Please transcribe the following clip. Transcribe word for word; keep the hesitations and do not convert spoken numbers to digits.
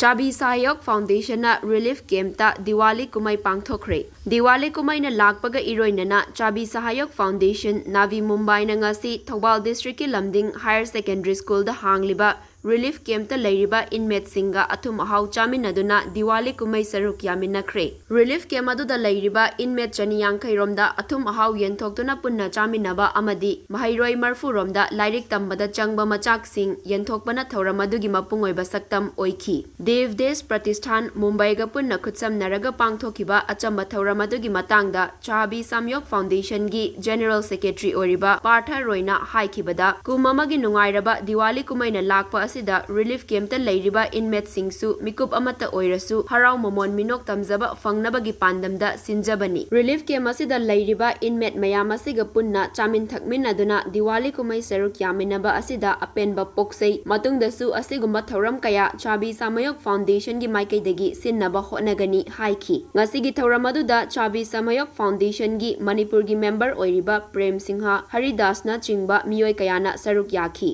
ꯆꯥꯕꯤ ꯁꯍꯥꯌꯣꯛ ꯐꯥꯎꯟꯗꯦꯁꯟꯅ ꯔꯤꯂꯤꯐ ꯀꯦꯝꯞꯇ ꯗꯤꯋꯥꯂꯤ ꯀꯨꯝꯍꯩ ꯄꯥꯡꯊꯣꯛꯈ꯭ꯔꯦ꯫ ꯗꯤꯋꯥꯂꯤ ꯀꯨꯝꯍꯩꯅ ꯂꯥꯛꯄꯒ ꯏꯔꯣꯏꯅꯅ ꯆꯥꯕꯤ ꯁꯍꯥꯌꯣꯛ ꯐꯥꯎꯟꯗꯦꯁꯟ, ꯅꯥꯚꯤ ꯃꯨꯝꯕꯥꯏꯅ ꯉꯁꯤ ꯊꯧꯕꯥꯜ ꯗꯤꯁꯇ꯭ꯔꯤꯛꯀꯤ ꯂꯝꯗꯤꯡ ꯍꯥꯌꯔ ꯁꯦꯀꯦꯟꯗꯔꯤ ꯁ꯭ꯀꯨꯜꯗ ꯍꯥꯡꯂꯤꯕ ꯔꯤꯂꯤꯐ ꯀꯦꯝꯞꯇ ꯂꯩꯔꯤꯕ ꯏꯟꯃꯦꯠꯁꯤꯡꯒ ꯑꯊꯨꯝ ꯑꯍꯥꯎ ꯆꯥꯃꯤꯟꯅꯗꯨꯅ ꯗꯤꯋꯥꯂꯤ ꯀꯨꯝꯍꯩ ꯁꯔꯨꯛ ꯌꯥꯃꯤꯟꯅꯈ꯭ꯔꯦ꯫ ꯔꯤꯂꯤꯐ ꯀꯦꯝꯞ ꯑꯗꯨꯗ ꯂꯩꯔꯤꯕ ꯏꯟꯃꯦꯠ ꯆꯅꯤ ꯌꯥꯡꯈꯩ ꯔꯣꯝꯗ ꯑꯊꯨꯝ ꯑꯍꯥꯎ ꯌꯦꯟꯊꯣꯛꯇꯨꯅ ꯄꯨꯟꯅ ꯆꯥꯃꯤꯟꯅꯕ ꯑꯃꯗꯤ ꯃꯍꯩꯔꯣꯏ ꯃꯔꯐꯨ ꯔꯣꯝꯗ ꯂꯥꯏꯔꯤꯛ ꯇꯝꯕꯗ ꯆꯪꯕ ꯃꯆꯥꯛꯁꯤꯡ ꯌꯦꯟꯊꯣꯛꯄꯅ ꯊꯧꯔꯝ ꯑꯗꯨꯒꯤ ꯃꯄꯨꯡ ꯑꯣꯏꯕ ꯁꯛꯇꯝ ꯑꯣꯏꯈꯤ꯫ ꯗꯦꯕ ꯗꯦꯁ ꯄ꯭ꯔꯇꯤꯁꯊꯥꯟ ꯃꯨꯝꯕꯥꯏꯒ ꯄꯨꯟꯅ ꯈꯨꯠꯁꯝꯅꯔꯒ ꯄꯥꯡꯊꯣꯛꯈꯤꯕ ꯑꯆꯝꯕ ꯊꯧꯔꯝ ꯑꯗꯨꯒꯤ ꯃꯇꯥꯡꯗ ꯆꯥꯕꯤ ꯁꯍꯥꯌꯣꯛ ꯐꯥꯎꯟꯗꯦꯁꯟꯒꯤ ꯖꯦꯅꯔꯦꯜ ꯁꯦꯀ꯭ꯔꯦꯇꯔꯤ ꯑꯣꯏꯔꯤꯕ ꯄꯥꯔꯊ ꯔꯣꯏꯅ ꯍꯥꯏꯈꯤꯕꯗ, ꯀꯨꯝ ꯑꯃꯒꯤ ꯅꯨꯡꯉꯥꯏꯔꯕ ꯗꯤꯋꯥꯂꯤ ꯀꯨꯝꯍꯩꯅ ꯂꯥꯛꯄ ꯑꯁꯤꯗ ꯔꯤꯂꯤꯐ ꯀꯦꯝꯞꯇ ꯂꯩꯔꯤꯕ ꯏꯟꯃꯦꯠꯁꯤꯡꯁꯨ ꯃꯤꯀꯨꯞ ꯑꯃꯠꯇ ꯑꯣꯏꯔꯁꯨ ꯍꯔꯥꯎ ꯃꯃꯣꯟ ꯃꯤꯅꯣꯛ ꯇꯝꯖꯕ ꯐꯪꯅꯕꯒꯤ ꯄꯥꯟꯗꯝꯗ ꯁꯤꯟꯖꯕꯅꯤ꯫ ꯔꯤꯂꯤꯐ ꯀꯦꯝꯞ ꯑꯁꯤꯗ ꯂꯩꯔꯤꯕ ꯏꯟꯃꯦꯠ ꯃꯌꯥꯝ ꯑꯁꯤꯒ ꯄꯨꯟꯅ ꯆꯥꯃꯤꯟ ꯊꯛꯃꯤꯟꯅꯗꯨꯅ ꯗꯤꯋꯥꯂꯤ ꯀꯨꯝꯍꯩ ꯁꯔꯨꯛ ꯌꯥꯃꯤꯟꯅꯕ ꯑꯁꯤꯗ ꯑꯄꯦꯟꯕ ꯄꯣꯛꯆꯩ꯫ ꯃꯇꯨꯡꯗꯁꯨ ꯑꯁꯤꯒꯨꯝꯕ ꯊꯧꯔꯝ ꯀꯌꯥ ꯆꯥꯕꯤ ꯁꯍꯥꯌꯣꯛ ꯐꯥꯎꯟꯗꯦꯁꯟꯒꯤ ꯃꯥꯏꯀꯩꯗꯒꯤ ꯁꯤꯟꯅꯕ ꯍꯣꯠꯅꯒꯅꯤ ꯍꯥꯏꯈꯤ꯫ ꯉꯁꯤꯒꯤ ꯊꯧꯔꯝ ꯑꯗꯨꯗ ꯆꯥꯕꯤ ꯁꯍꯥꯌꯣꯛ ꯐꯥꯎꯟꯗꯦꯁꯟꯒꯤ ꯃꯅꯤꯄꯨꯔꯒꯤ ꯃꯦꯝꯕꯔ ꯑꯣꯏꯔꯤꯕ ꯄ꯭ꯔꯦꯝ ꯁꯤꯡꯍ, ꯍꯔꯤꯗꯥꯁꯅꯆꯤꯡꯕ ꯃꯤꯑꯣꯏ ꯀꯌꯥꯅ ꯁꯔꯨꯛ ꯌꯥꯈꯤ꯫